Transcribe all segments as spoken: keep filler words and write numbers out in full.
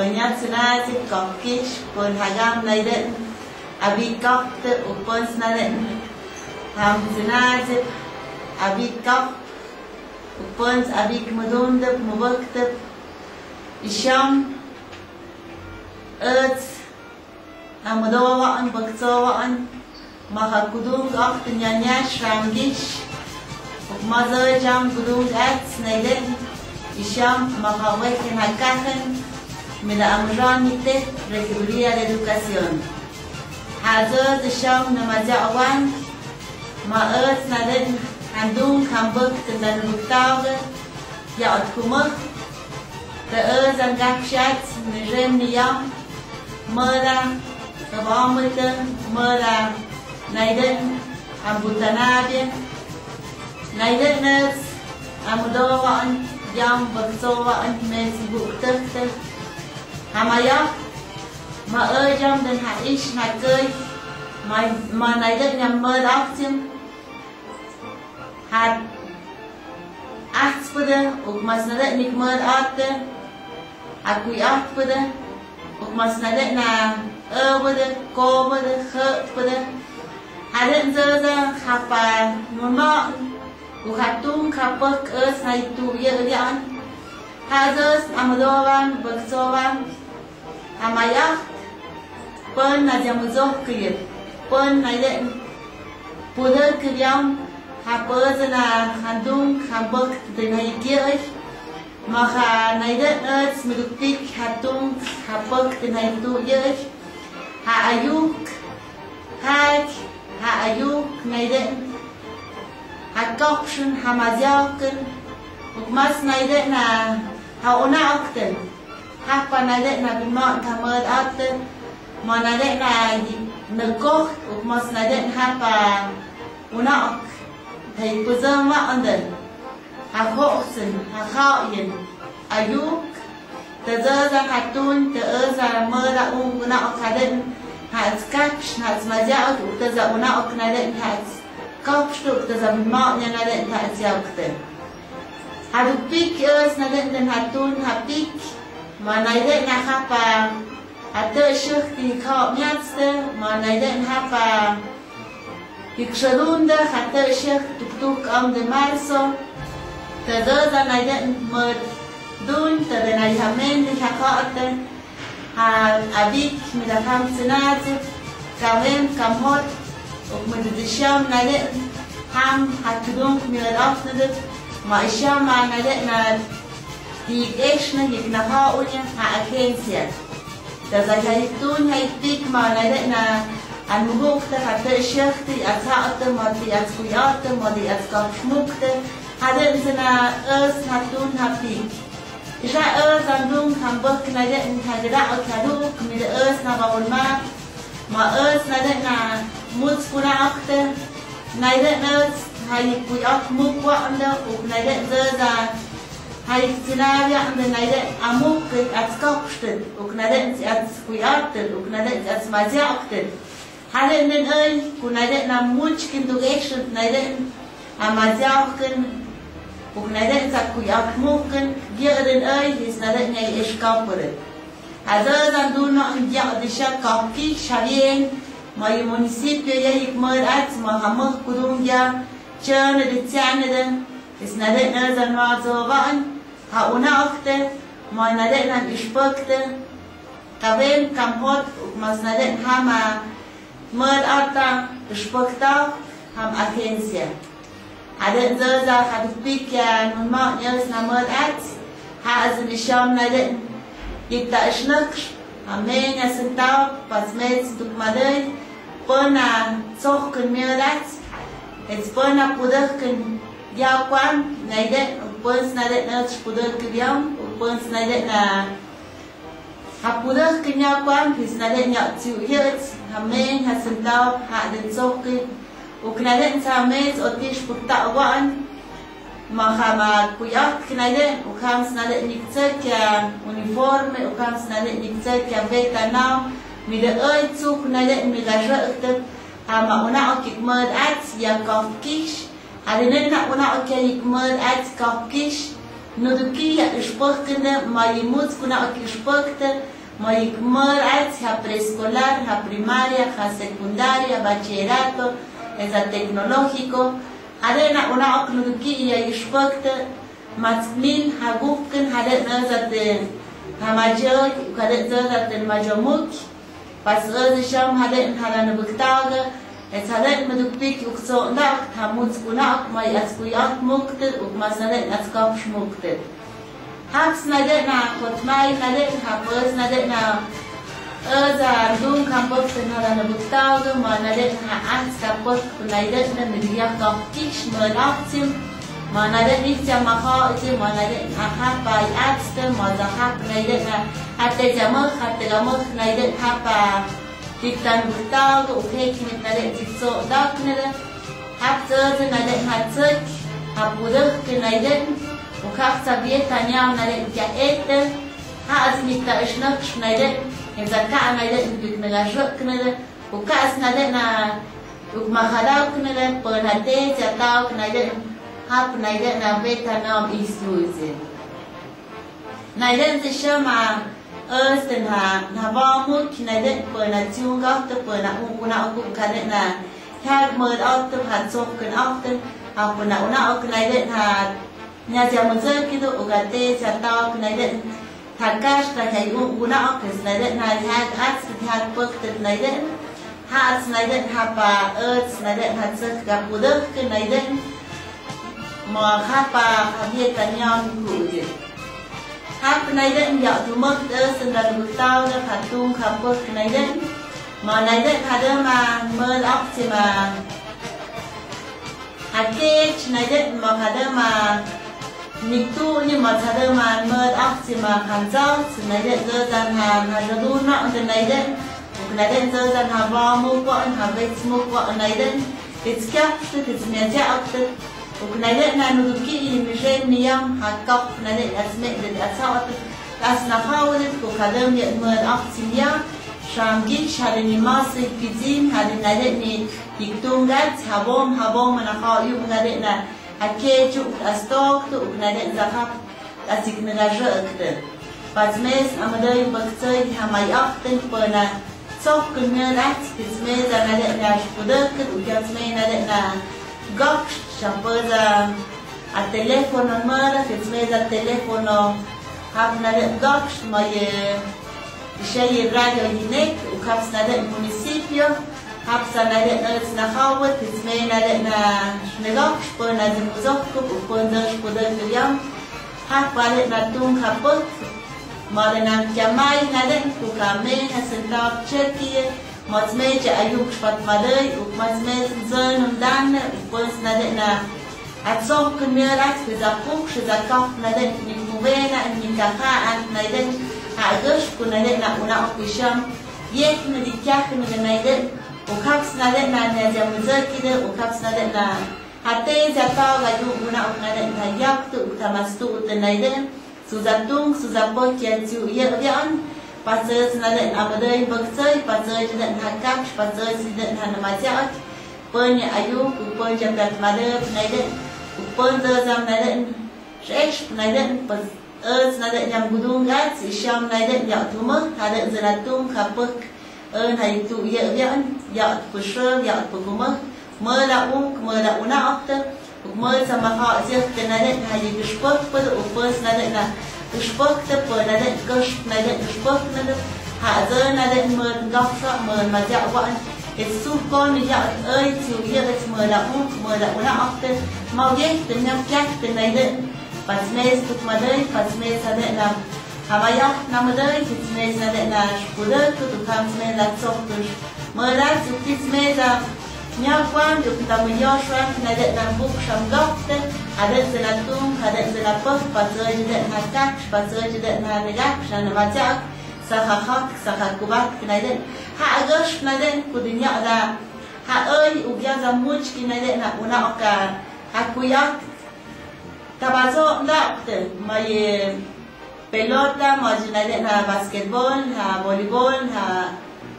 Nyatsinazi kok kish pon hagam naiden abik kok te upon snaden. Ham zinazi abik kok upon abik mudun de mubok de isham. Ets amudowan baksowan. Maha kudung ak tinyanya shrangish. Maza jam kudung ets naiden. Isham maha wekin hakahen. Mida amran nite regiduría de educación. Haza isham namaja awan. Ma ets naiden handung hambuk tendan buktauge. Ya ot kumak. Te ets angak shat nijem niyam. Mera kabamete mera naiden ambutanabia. Naiden ets amudowan jam baksowan mes buktekte. Hamaya ma ejam den ha ish na kei. Ma naiden jam mera aktim. Hat ahtspede uk masnade nik mad atte. Akui ahtpede uk masnade na ewede kobede hepede. Hade nzeza hapa nunma uk hatung hapek es na itu ye yan. Hazes amdowan beksowan. Hamaya pon na jamuzoh kiyet pon na yen. Pudek kiyam hapezena handung hambok de na ikiyoy. Maha na yen ets miduktik hatung hapok de na itu yoy. Ha ayuk hak ha ayuk na yen. Ha kopshun ha maziaken. Ukmas na yen na ha una okten. Hapa na yen na bimon ka mad atte. Ma na yen na nekoh ukmas na yen hapa una ok. Thei puzama anden. Ha hohsen ha haoyen. Ayuk. Te zeza hatun te eza mada un una ok haden. Ha tskapsh ha tsmaziaok uk te za una ok na yen ha tskapsh uk te za bimon na yen ha tsiaokten. Hadupik es na yen den hatun hapik. Ma na yen na hapa. Hate shek ti khaw miatste ma na yen hapa. Hikshadun de hate shek tuktuk am de marzo. Te zeza na yen mad dun te de na yamen de hakate. Ha abik midaham sinati. Kamen kamhot. Uk midisham na yen. Ham hatudung midaham nadet. Ma isham ma na yen na. Hik eshna hik naha unya ha agencia. Te za ha hik tun ha hik pik ma na yen na. An muhuk te hate shek ti atsate ma ti atskuyate ma ti atskapshmuk te. Haden zena es na tun ha pik. Isha es andung hambok na yen ha gida ok haduk mi de es na baun ma. Ma es na yen na muts kuna okte. Na yen es ha yik kuy ok muk wa anda uk na yen zeza. Ha yik zinaria anda na yen amuk ke atskokshtet uk na yen si atskuy oktet uk na yen si atsmazia oktet. Hale nen ei, kuna yen na much kin duk eshun na yen. Amazia ken. Uk na yen sa kuy ak muken. Gia ren ei, his na yen nyai eshkapure. Azazan duno ya disha kapki shavien. Mayu municipio ya yik mer ats ma hamuk kudung ya. Chane de tiane de. His na yen azan ma zo van. Ha una okte. Ma na yen an ishpakte. Kaben kamhot uk mas na yen hama. Mad ata, shpokta, ham agencia. Haden zaza hadupik ya nunma nyas na mad at. Ha azin isham na yen. Yikta ishnaksh. Amen ya sentao, pas meds duk madai. Pona tsohkun mad at. Ets pona pudakun ya kwan na yen. Pons na yen na pudakun yam. Pons na yen na Ha pudakun ya kwan, his na yen ya tsiu yet, ha men, ha sentao, ha den sohkun. Uk na yen sa mes otish pukta wan. Ma ha ma kuyat na yen, uk ham sna yen yik tsek ya uniforme, uk ham sna yen yik tsek ya beta nao. Mi de oi tsuk na yen mi ga shakte. Ha ma una okik mad at ya kofkish. Harinen na una okia yik mad at kapkish. Nuduki ya ishpokte, ma yimut kuna ok ishpokte. Mayik mör ats ha preescolar, ha primaria, ha secundaria, bachillerato, esa tecnológico. Harena una ok nuduki ya yishpakta, matmil, ha gupkin, harena zaten, ha majo, harena zaten majomuk. Pas ese sham harena harana buktaga, es harena madukpik ukso ndak, ha muts una ok may atskuy ak mukte, uk mas harena atskapsh mukte. Haps nadena, kot may nadena, hapes nadena, eza dung kampok nadena buktaga, ma nadena, ha ats kampok nadena, midiya kap kish, ma lapsim, ma nadena, ihtia maha, iti, ma nadena, ha hapa, atste, ma za hap nadena, hate jamak, hate gamak nadena, hapa, tiktan buktaga, ukhek mit nadena, tikso dak nadena, Hap tsötsö naiden ha tsök, ha pudök naiden, ukhak tsabiet taniam naiden kia ete, ha asmita ishnök naiden, en zaka naiden, bik naga shök naiden, ukas naiden na, uk mahadauk naiden, pön ha te, tsiatauk naiden, hap naiden na beta nam isu isin. Naiden zishama, östen ha, na bamuk, naiden pöna tsiungak, te pöna unguna ukuk, naiden na hiak mör okte, ha tsokun okte, ha pöna una ok, naiden ha, nya sia muzökidu, ugate sia taok, naiden ha kashka ha unguna ok, naiden na hiak ats, hiak pökte, naiden ha ats, naiden ha pa, öts, naiden ha tsök, ha pudök, naiden. Mo hapa habie taniam ku'uti. Hap naiden ya tumok te sendal gutau da hatung hapok naiden. Mo naiden hadema mel aksima. Hakech naiden mo hadema niktu ni mo hadema mel aksima hanzau naiden zozan ha, ha joduna naiden. Uk naiden zozan ha ba mukwa, ha bets mukwa naiden. Titskiaq, titsmiatsiaq, uk naiden na nuduki i mishen niam, ha kap naiden asme, det atsaq, as na hawdet, uk hadem yet mel aktsimia, sham gich, hadem ni masi kitsin, hadem naiden ni tiktungat, habom, habom, na haw yum naiden na, ha keju, uk astok, uk naiden zahap, Asik naga rökte. Patsmes amadöy baktsöy hamay akten pöna. Sok kunmia rats, kitsmeza naden na shpudöket, ukiatsme naden na goksh, shampöza. A teléfono mara, kitsmeza teléfono. Hap naden goksh, maye. Ishayi radio yinek, ukhaps naden municipio, hapsa naden öts na hawet, kitsme naden na shnegok, shpö naden muzok, kup upon dösh pudöt yam, hap naden na tung hapöt, mare na kiamay naden, kukame na sentap chekie, matsme che ayuk shpat madöy, uk matsme zönum dan, upon naden na Atsok kynmier ats pizapuk, shizakok naden, nikmuvena, nikaha, ant naden, ha agösh ku naden na una okisham, yek na dikyah na naden, ukhaps naden na nadia muzakide, ukhaps naden na, hate zataw gayu una ok naden, ha yak tu, uktamas tu, ute naden, Suzatung, suzapok ya tiu ye bian, pasös naden amadöy baksöy, pasöy den hakak, pasöy den hanamasiak, pönya ayuk, pönya kat made naden, pön zam naden, shesh naden, pasös naden yam gudung gat, isham naden ya tuma, haden zanatung, hapuk, Ön ha itu ye bian, ya pusröv, ya pukumöh, möla ung, möla una okte, uk möl sama ha ziak te naden ha yi gishpöh, pöl uk pös naden na gishpöh te pö naden gishp naden gishpöh naden, ha zö naden möl gapsa, möl maja wan, et su kon ya öy tiu ye et möla ung, möla una okte, mau ye te nyam kyak te naden, Patsmes tuk madöy, patsmes naden na. Hamayak na madöy, titsmes naden na shpudöy, kutuk hamsmes na tsoktush. Möra tsuk titsmes na. Nyakwan tuk na mayoshwan naden na buk shamgokte. Haden zena tung, haden zena pok, patsöy den na kak, patsöy den na negak, na na majak. Sahahak, sahakubak naden. Ha agosh naden kudinya da. Ha öy ugya za muchki naden na una oka. Ha kuyak Tabazo nda okte, maye pelota, maye naden ha basketbol, ha volleybol, ha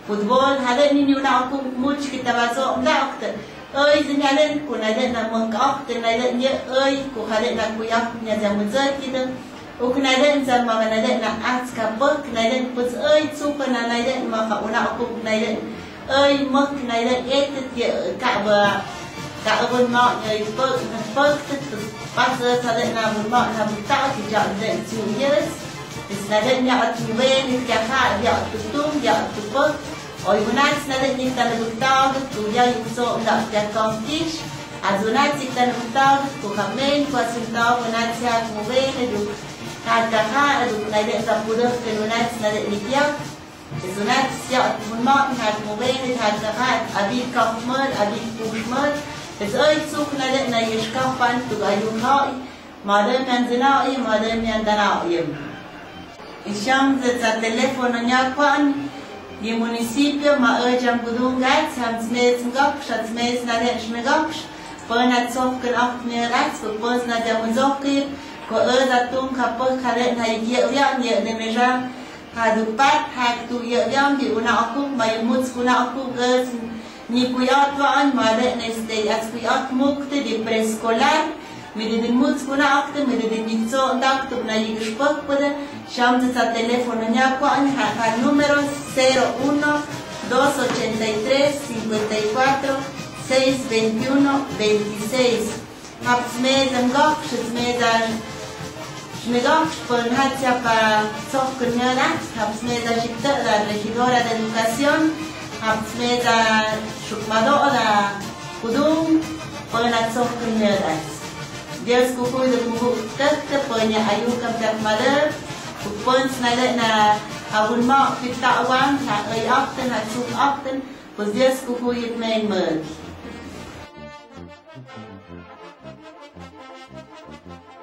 football, haden ni una okun much ki tabazo nda okte. Öy zin haden ku naden na mung okte naden ye öy ku haden na kuyak nya za muzökide. Uk nai lehn sa ma nai lehn na ats ka pok nai lehn pus oi tsupa na nai lehn ma ka una uk nai lehn oi mok nai lehn etet ye ka ba ka abun ma ye pok na pok tet pas sa lehn na abun ma na bu ta ki ja lehn tsu yes. Is nai lehn ya atu wen ya ka ya atu tum ya atu pok. Oi bunat nai lehn ni ta na bu ta tu ya yu so na ya kong kish. Azunat si ta na bu ta tu ka men kwa sin ta bunat ya ku wen du. Tad ka ha aduk nai lehn sa pudok ke nunat nai lehn ni kia. Zunat sia mun ma hat mo ben tad ka ha abi kap mer abi push mer. Es oi tsuk nai lehn na yesh kapan tu ayu hai. Madem yan zina oi madem yan dana oi. Isham ze sa teléfono nya kwan. Di municipio ma oi jam budung gat sam smes ngok shat smes nai lehn shmegok. Pernat sohken aht nai rat pernat ya mun sohki. Ko eda tung ka peh ka lehn ha ye wiang ye de meja. Ha du pat ha tu ye wiang di una akuk ma ye muts kuna akuk es ni kui at wa an ma lehn este as kui at mukte di preescolar. Mi de din muts kuna akte mi de din ni so ndak tu na ye gespok pede. Sham de sa teléfono nya kwa an ha ha número cero uno, dos ochenta y tres, cincuenta y cuatro, seis veintiuno, veintiséis. Hap smedam gok, smedam shmegok, pon hat siapa sok kernera, hap smedam shikta la regidora de educación, hap smedam shukmado la kudung, pon hat sok kernera. Dios kukuy de kubu kakte pon ya ayu kam tak mader, pon snale na abun ma pita wan, ha ay apten, ha suk apten, pues Dios kukuy men mer.